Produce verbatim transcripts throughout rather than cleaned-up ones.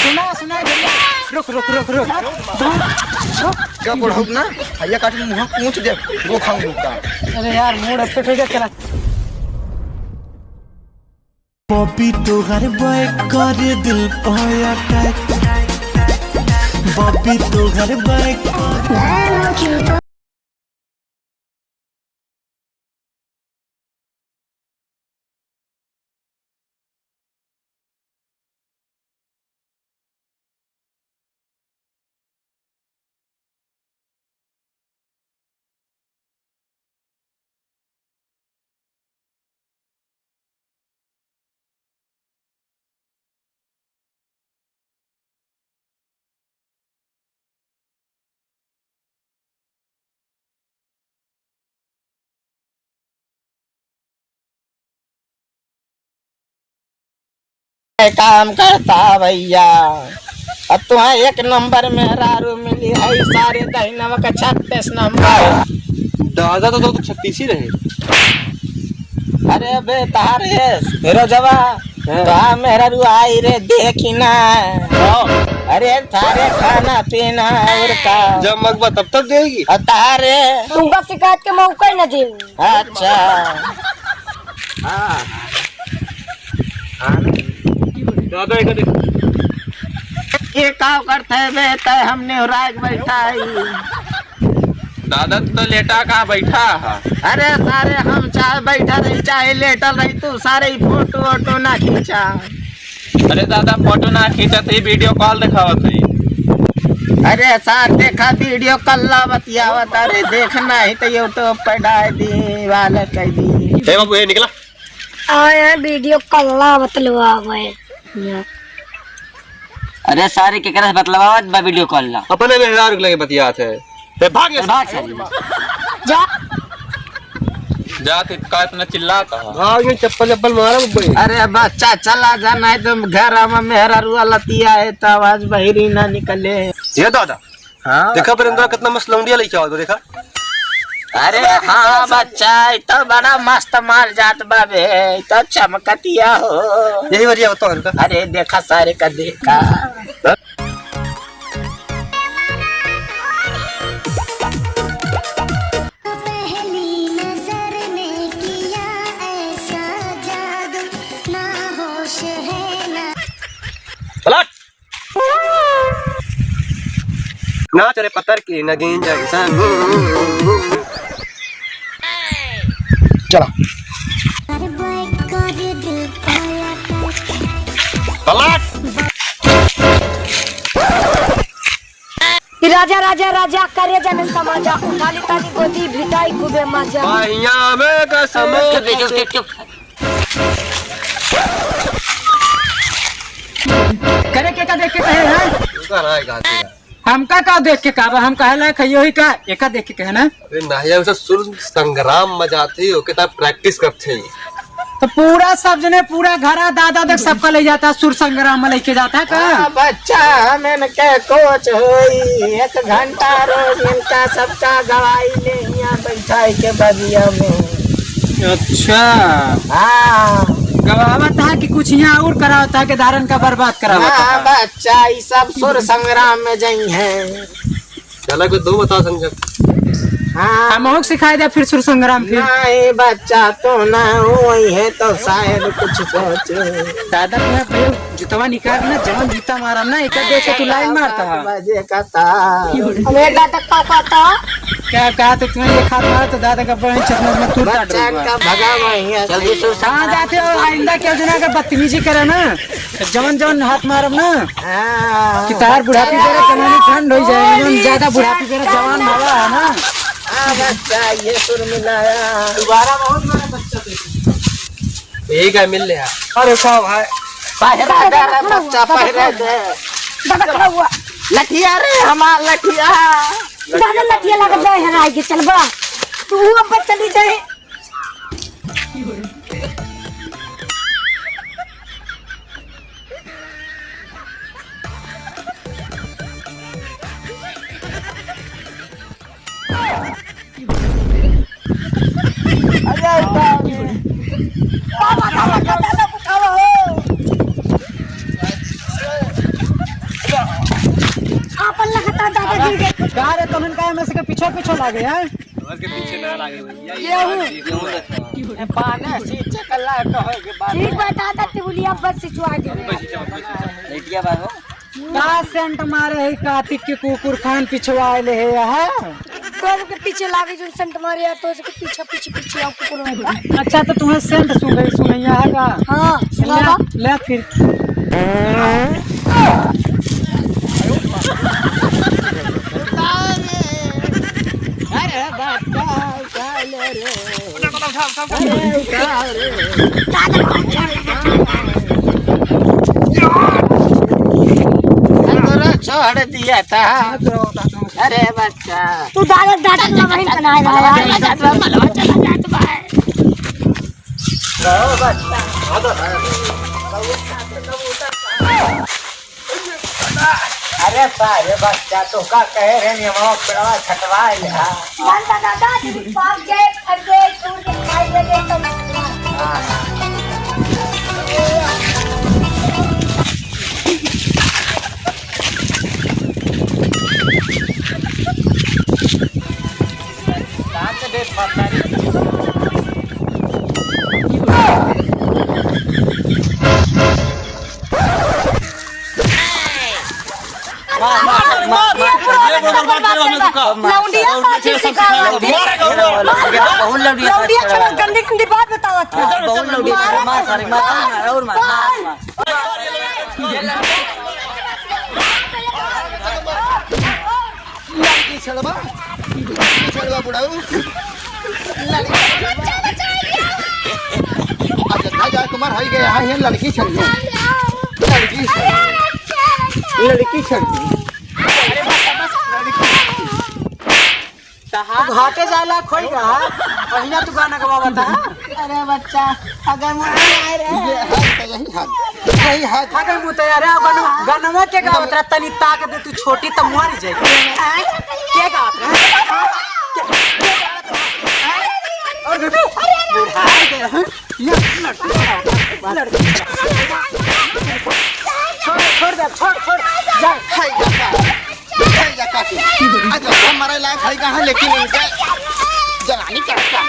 सुना, सुना, रुक, रुक, रुक, रुक। का पढ़ब ना? हइया काट के मुँह पूछ दे, वो खाऊं का? अरे यार, मूड अपसेट हो गया, चला। बॉबी तोहर बॉय करे दिल पे अटैक। बॉबी तोहर बॉय करे काम करता भैया, अब तुम्हें एक नंबर मेहरारू मिली है, सारे दहिनवा का छत्तीस नंबर। दादा तो, तो छत्तीस ही रहे। अरे बे तारे, फिरोजवा, हाँ। तो मेहरारू आई रे, देखी ना। हाँ। अरे सारे खाना पीना और का। जब मगबा तब तब देगी। और तारे। तुमका शिकायत के मौका ही ना देंगे। अच्छा। हाँ। हाँ। दादा, एक देख। ये का करते बे, तय हमने राग बैठा है। दादा, तू तो लेटा का बैठा है? अरे सारे, हम चाहे बैठा रही, चाहे लेटल रही, तू सारे ही फोटो वोटो ना खींचा। अरे दादा, फोटो ना खींचा, तो ये वीडियो कॉल दिखावत है। अरे सार, देखा वीडियो कॉल ला बतियावत, अरे देखना ही तो YouTube पर डाल दी, वाला कह दी। ए बाबू, ए निकला। आए वीडियो कॉल ला बतलवावे। अरे सारे, केकरा से बतलवावत बा वीडियो कॉल ला? अपने मेहरारू के लगे बतियात है। ए, भाग यहाँ से। भाग सारे। जा। जा, तू का इतना चिल्लाता है? भाग, ये चप्पल चप्पल मारा बब्बई। अरे बच्चा, चला जा, नहीं तो घर में मेहरारू लतिया है, तो आवाज बहिरी ना निकले। ये दादा, हाँ, देखा बच्चा। पर अंदर कितना मस्त लौंडिया लेके आओ तो देखा। अरे हाँ बच्चा, ई तो बड़ा मस्त माल जात बा बे, ई तो चमकतिया हो। यही वजह होता है उनका। अरे देखा सारे का देखा। पहली नजर में किया ऐसा जादू, ना होश है ना। पलट। नाच रे पत्थर की नगीन जैसा। चला। पलट। राजा, राजा, राजा, करे जन समाजा, उठा ली तानी गोदी, भिटाई खूबे मजा। बहिया में कसम। चुप, चुप, चुप, चुप। करे के का देख के कहे हैं? तू का राय का दिया? हमका का देख के का बा? हम कहे लायक है योही का? एका देख के कहे ना? अरे नहीं, हम सब सुर संग्राम में जाते ही ओके तब प्रैक्टिस करते ही। तो पूरा सब जने, पूरा घरा दादा देख सबका ले जाता, सुर संग्राम में लेके जाता का? हाँ, बच्चा, हम इनके कोच होई, एक घंटा रोज इनका सबका गवाई ले, यहाँ बैठाई के बगिया में। अच्छा। हाँ। गवावत है कि कुछ यहाँ और करावत है कि धारन का बर्बाद करावत हाँ, है? बच्चा, ई सब सुर संग्राम में जाई हैं। चला कोई दो बता संजय। हाँ। हम अहूँ के सिखाई दे फिर सुर संग्राम फिर। नहीं बच्चा, तो ना होई है तो शायद कुछ सोचे। दादा तुम्हें भैया जूतवा निकाल ना, जवन जूता मारम ना, एक देख के तू लाइन मारता है। बजे का था। अबे दादा का कहता? क्या कहा तो तुम्हें ये खात मार तो दादा का बहन चश्मा में तू काट बच्चा दूंगा। का भगा वहीं है। जल्दी से हाँ, जाते हो, आइंदा केहू जना के बदतमीजी करे ना, तो जवन जवन हाथ मारब ना, हाँ। कि तार बुढ़ापी बेरा जवानी ठंड हो जाए, एकदम ज्यादा बुढ़ापी बेरा जवान हवा है ना। हाँ, बच्चा, ये सुर मिलाया। दोबारा बहुत बड़ा बच्चा देखो। यही का मिल ले यार। अरे का भाई? पहरा दे रे बच्चा, पहरा दे। दादा खड़ा हुआ। लठिया रे, हमार लठिया। दादा लठिया लगा दे, हेराई के चल बा। तू अब चली जाए। बाबा, बाबा, दादा, दादा, उठाओ हो। आपन लगता दादागिरी। का रे, तुमन का में से के पीछे पीछे लागे हैं? बस के पीछे ना लागे भैया। ये हूँ। ये हूँ। ए, पाने से चकला कहे के बाद। ठीक बा दादा, टिबुलिया बस सिचवा दे। बस सिचवा, बस सिचवा। लेटिया बा हो। का सेंट मारे है कातिक के कुकुर खान पिछवाए ले है, हाँ? तोर के पीछे लागे जो सेंट मारे यार, तोर के पीछे, पीछे, पीछे आओ कुकुर में। अच्छा, तो तुम्हें सेंट सुन गई, सुनैया है का? हाँ, ले, सुनावा। ले फिर। अरे बच्चा, उठा ले रे। अरे उठा रे। अरे छोड़ दिया था। अरे बच्चा। तू दादा, दादा ना वहीं बनाए वाला है। मलवा चला जात बा, मलवा चला जात बा। अरे सारे बच्चा, तो का कहे रे, नियमवा पेड़वा छटवा ले, हाँ। बंद दादा, तेरी पाप गए, फट गए, छूट गए, खाई ले गए, तो लौंडिया पाछे सिखावत है। बहुत लौंडिया लौंडिया पाछे छोड़ो, गंदी गंदी बात बतावत है। बहुत लौंडिया, मार सारे, मार, मार, और मार, मार, मार। लड़की छेड़बा, लड़की छेड़बा बुढ़ऊ। लड़की छेड़बा। अच्छा, जा, जा, तुम्हार हई गया है, ये लड़की छेड़बा। लड़की छेड़बा। लड़की छेड़बा। तू घाटे जाला खोई रहा, पहिला तू गाना गवावत है। अरे बच्चा, अगर मुझे आए रहे। ये हाथ, यही हाथ, यही हाथ। अगर मुझे यार, गन-, गनवा के गावत रहा, तनी ताक दे तू छोटी त मर जाए। के गावत रहा? और बेटा, बुढ़ा गया, हाँ? ये लड़की, लड़की। छोड़, छोड़ दे, छोड़, छोड़, जा। हाय, जा, जा। हाय, जा, काकी। आज लड़का मरे लायक है कहाँ, लेकिन इनके जवानी चढ़ता।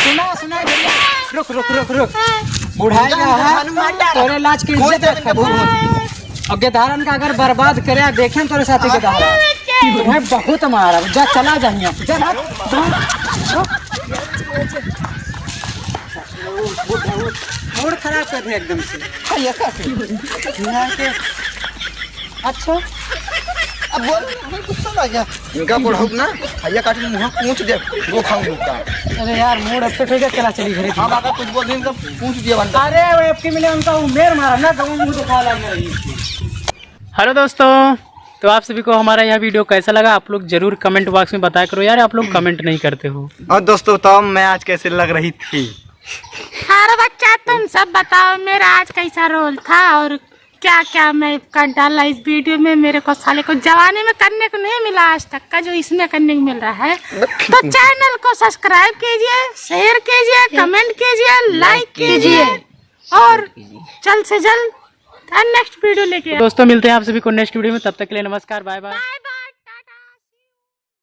सुना, सुना, भैया। रुक, रुक, रुक, रुक। बुढ़ाई ना है, तोरे लाज की इज्जत रखे। अब गेदहरन का अगर बर्बाद करे, देखें तोरे साथी गेदहरा। तुम्हें बहुत मारा, जा चला जा हियाँ से, जा ना। मूड खराब कर दिया एकदम से। हाँ, ये का से? यहाँ के, अच्छा। अब बोल, हमें गुस्सा ना गया। इनका पढ़ाऊ ना, भैया काट के मुँह पूछ दे, वो खाऊं लोग का। अरे यार, मूड अपसेट हो गया, चला चली घरे। हाँ, बाबा कुछ बोल दे, इनका पूछ दिया बनता। अरे, वो एफ के मिले, उनका उमेर मारा ना, तो वो मुँह दिखा लग रही है। हेलो दोस्तों, तो आप सभी को हमारा यह वीडियो कैसा लगा, आप लोग जरूर कमेंट बॉक्स में बताया करो यार, आप लोग कमेंट नहीं करते हो। और दोस्तों, बताओ मैं आज कैसे लग रही थी? अरे बच्चा, तुम सब बताओ मेरा आज कैसा रोल था और क्या क्या मैं कर डाला इस वीडियो में। मेरे को साले को जवानी में करने को नहीं मिला आज तक का, जो इसमें करने को मिल रहा है। तो चैनल को सब्सक्राइब कीजिए, शेयर कीजिए, कमेंट कीजिए, लाइक कीजिए और जल्द से जल्द नेक्स्ट वीडियो लेके। दोस्तों, मिलते हैं आप सभी को नेक्स्ट वीडियो में, तब तक के लिए नमस्कार, बाय बाय।